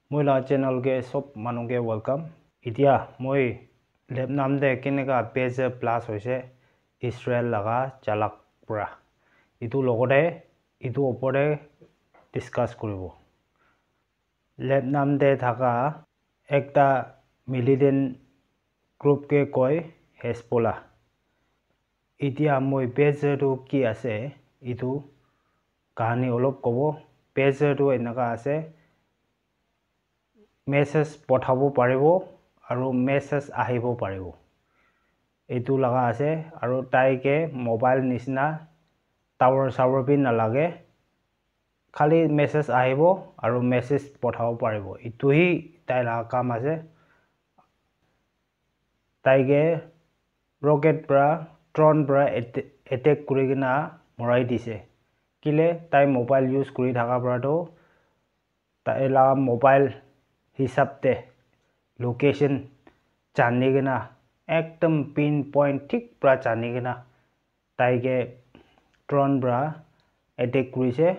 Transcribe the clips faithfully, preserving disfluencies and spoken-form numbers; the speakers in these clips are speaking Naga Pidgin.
Moi la channel ke sob manu ke welcome. Itia moi Lebanon te keneka pager blast hoise Israel laga jalak pura. Itu logote itu opor te discuss kuribo. Lebanon te thaka ekta militant group ke koi Hezbollah. Itia moi pager tu ki ase itu kahani olop kobo. Pager tu eneka ase, message pothabo paribo aru message ahibo paribo, etu laga ase. Aru tai ke mobile nisna tower sower bi nalage, khali message ahibo aru message pothabo paribo, etu hi tai laga kam ase. Tai ke rocket para, drone para attack kuri kena morai dise. Kile tai mobile use kuri thaka para tu tai laga mobile hisab te location jani kena ekdom pin point thik para jani kena tai ke drone para attack kurise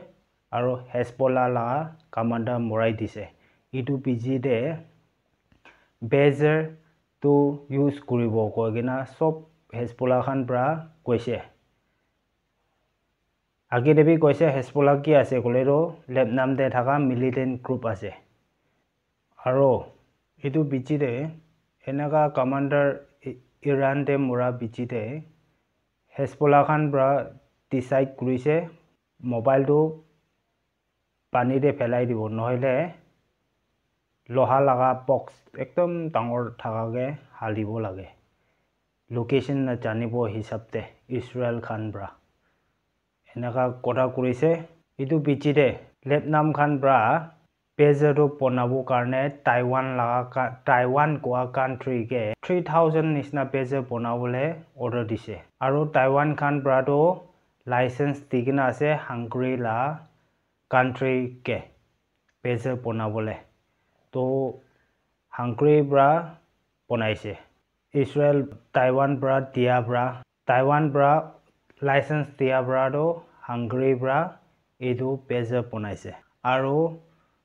aru Hezbollah laga commander morai dise. Etu piche te pager tu use kuribo koi kena sob Hezbollah khan para koise. Age te bi koise Hezbollah ki ase koile tu Lebanon te thaka militant group ase. Aro etu piche te eneka commander Iran te mora piche te Hezbollah khan para decide kurise mobile tu pani te phelai dibo, nohoile loha laga box ekdom dangor thaka ke halibo lage. Location na janibo hisab te Israel khan para eneka kotha kurise. Etu piche te Lebanon khan para pager tu bonabo karne Taiwan laga ka-, Taiwan koa country ke three thousand nisna pager bonabole order dise. Aru Taiwan khan para tu license di kena ase Hungary la country ke pager bonabole. To Hungary para bonaise. Israel Taiwan para dia para, Taiwan para license dia para tu Hungary para etu pager bonaise. Aru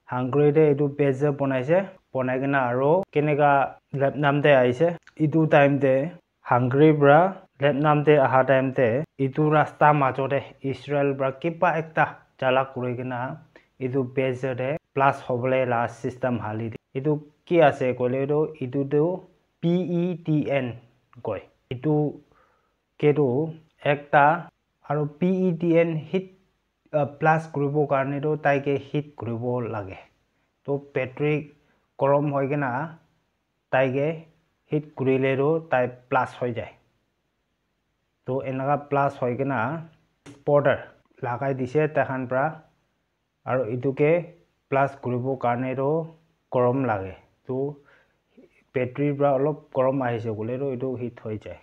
Hungary te etu pager bonaise, bonai kena aru keneka Lebanon te ahise. Etu time te Hungary para Lebanon te aha time te etu rasta majo te Israel para kiba ekta jalak kuri kena etu pager te blast hobole la system hali di. Etu ki ase koile tu etu tu P E T N koi. Etu ke tu ekta aru P E T N hit, uh, blast kuribo karne tu tai ke hit kuribo lage. To battery gorom hoi kena tai ke hit kurile tu tai blast hoi jai. To eneka blast hoi kena spotter lagai dise tai khan para, aru etu ke blast kuribo karne tu gorom lage. To battery para olop gorom ahise koile tu etu hit hoi jai.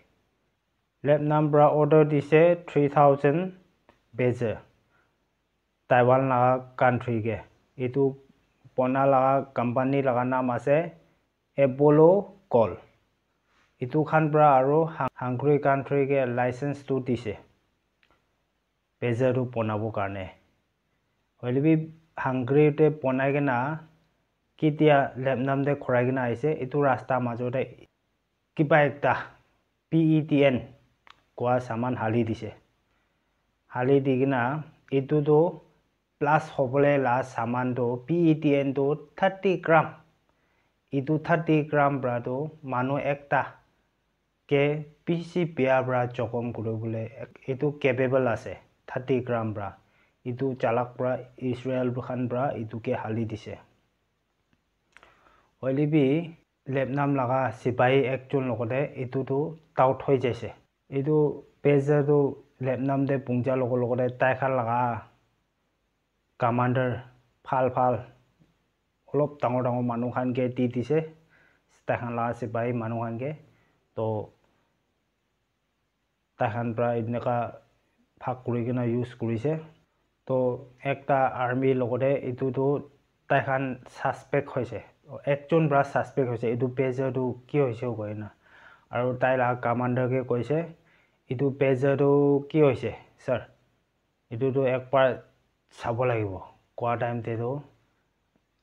Lebanon para order dise three thousand pager Taiwan laga country ke. Etu bona laga company laga naam ase Apollo Gold. Etu khan para aru Hungary country ke license tu dise pager tu bonabo karne. Hoile bi Hungary te bonai kena ketia Lebanon te khurai kena ahise, etu rasta majo te kiba ekta P E T N koa saman hali dise. Hali di kena etu tu blast hobole la saman tu P E T N tu thirty gram. Etu thirty gram para tu manu ekta ke bishi bia para jokhom kuri bole etu capable ase thirty gram para. Etu jalak para Israel khan para etu ke hali dise. Hoile bi Lebanon laga sipahi ekjon logote etu tu doubt hoi jaise. Etu pager tu Lebanon te punja logo logote tai khan laga commander bhal bhal olop dangor dangor manu khan ke di dise, tai khan laga sipahi manu khan ke. To tai khan para eneka bhag kuri kena use kurise. To ekta army logote etu tu tai khan suspect hoise, ekjon para suspect hoise, etu pager tu ki hoise koi na. Aru tai laga commander ke koise, "Etu pager tu ki hoise, sir? Etu tu ekbar sabo lagibo," koa time te tu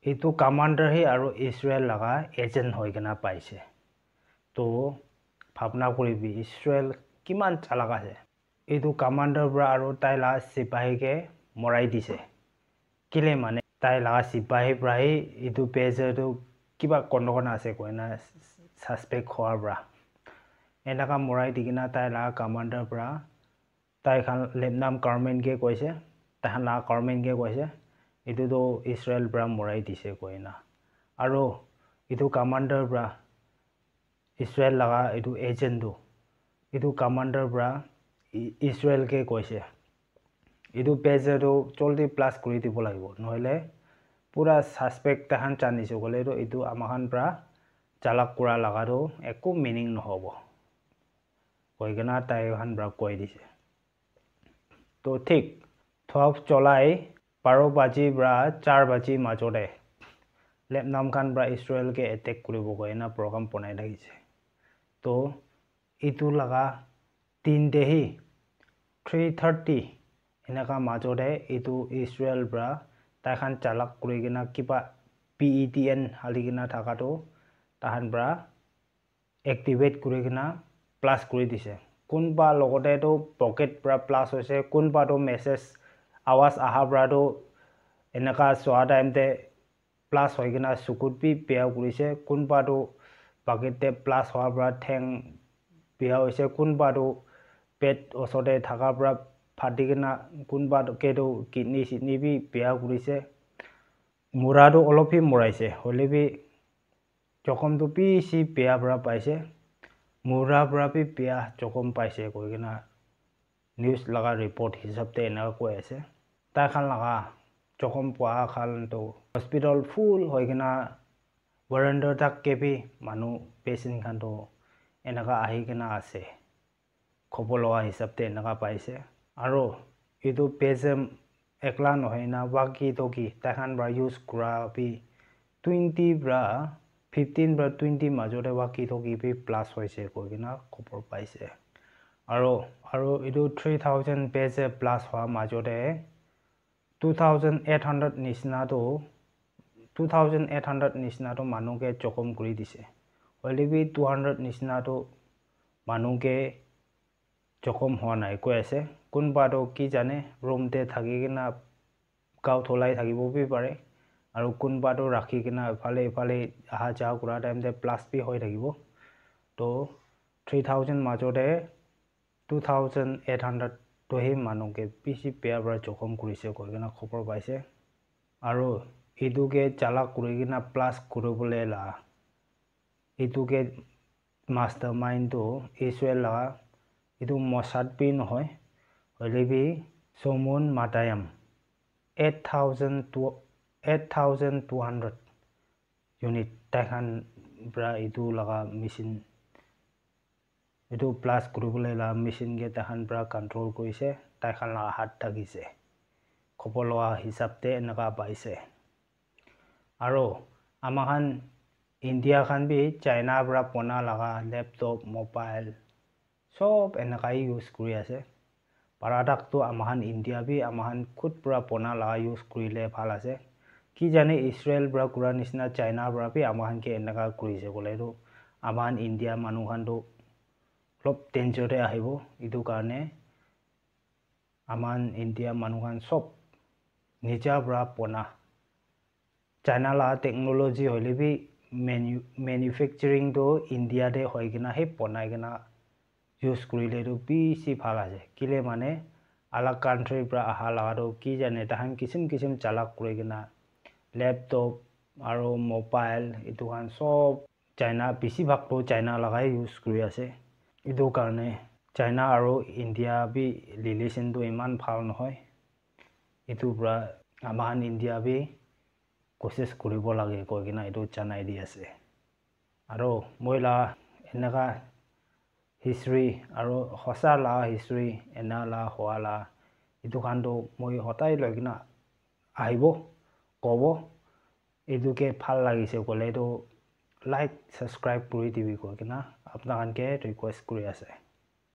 Etu commander he aru Israel laga agent hoi kena paise. To bhabna kuribi Israel kiman chalak ase. Etu commander para aru tai la sipahi ke morai dise. Kile mane tai la sipahi para he etu base tu kiba kono kono ase koina suspect howa para. Enaka morai di kena tai la commander para tai khan Lebanon government ke koise, tai khan la government ke koise, etu tu Israel para morai dise koina. Aru etu commander para Israel laga etu agent tu etu commander para Israel ke koise, etu base tu joldi blast kuri dibo lagibo, nohole pura suspect tai khan janise koile tu etu ama khan para chalak kura laga tu ekko meaning nohobo, koi kena tai khan para koi dise. To thik twelve July baro baji para char baji majo te Lebanon khan para Israel ke attack kuribo koi na program bonai thakise. To etu laga din te hi three thirty enaka majo te etu Israel para tai khan chalak kuri kena kiba P E T N hali kena thaka tu tai khan para activate kuri kena blast kuri dise. Kunba logote tu pocket para blast hoise, kunba tu message awaz aha para tu enaka swa time te blast hoi kena sukut bi bia kurise, kunba tu pocket te blast hoa para theng bia hoise, kunba tu pet osor te thaka para phati kena kunba tu ke tu kidney sidney bi bia kurise. Mura tu olop hi muraise, hoile bi jokhom tu bishi bia para paise, mura para bi bia jokhom paise koi kena news laga report hisab te enaka koi ase. Tai khan laga jokhom pua khan tu hospital full hoi kena veranda tak ke bi manu patient khan tu enaka ahi kena ase. Khobor loa hisab te enaka paise. Aro etu base ekla nohoi na walkie talkie tai khan para use kura bi twenty para fifteen para twenty majo te walkie talkie bi blast hoise koi kena khobor paise. Aro, aro etu three thousand base blast hoa majo te two thousand eight hundred nisna tu, two thousand eight hundred nisna tu manu ke jokhom kuri dise. Hoile bi two hundred nisna tu manu ke jokhom hoa nai koi ase. Kunba tu ki jane room te thaki kena gao tholai thakibo bi pare. Aru kunba tu rakhi kena ephale ephale aha jaha kura time te blast bi hoi thakibo. To three thousand majo te two thousand eight hundred tu he manu ke bishi bia para jokhom kurise koi kena khobor paise. Aru etu ke chalak kuri kena blast kuribole la etu ke mastermind tu Israel laga etu Mossad bi nohoi, hoile bi Shimon Madayan eight thousand to eight thousand two hundred unit tai khan para etu laga machine etu blast kuribole la machine ke tai khan para control kurise, tai khan la hath thakise. Khobor loa hisab te enaka paise. Aro ama khan India khan bi China para bona laga laptop, mobile sob enaka hi use kuri ase. Para tak tu ama khan India bi ama khan khud para bona laga use kurile bhal ase. Ki jane Israel para kura nisna China para bi ama khan ke enaka kurise koile tu ama khan India manu khan tu olop danger te ahibo. Etu karne ama khan India manu khan sob nija para bona. China la technology hoile bi manu-, manufacturing tu India te hoi kena he bonai kena use kurile tu bishi bhal ase. Kile mane alag country para aha laga tu ki jane tai khan kisim kisim chalak kuri kena laptop aro mobile etu khan sob China, bishi bhag tu China laga he use kuri ase. Etu karne China aro India bi relation tu eman bhal nohoi. Etu para ama khan India bi kosis kuribo lage koi kena etu janai di ase. Aro moi la enaka history aro hosa la history ena la hoa la etu khan tu moi hotai loi kena ahibo kobo. Etu ke bhal lagise koile tu like, subscribe kuri dibi koi kena apna khan ke request kuri ase.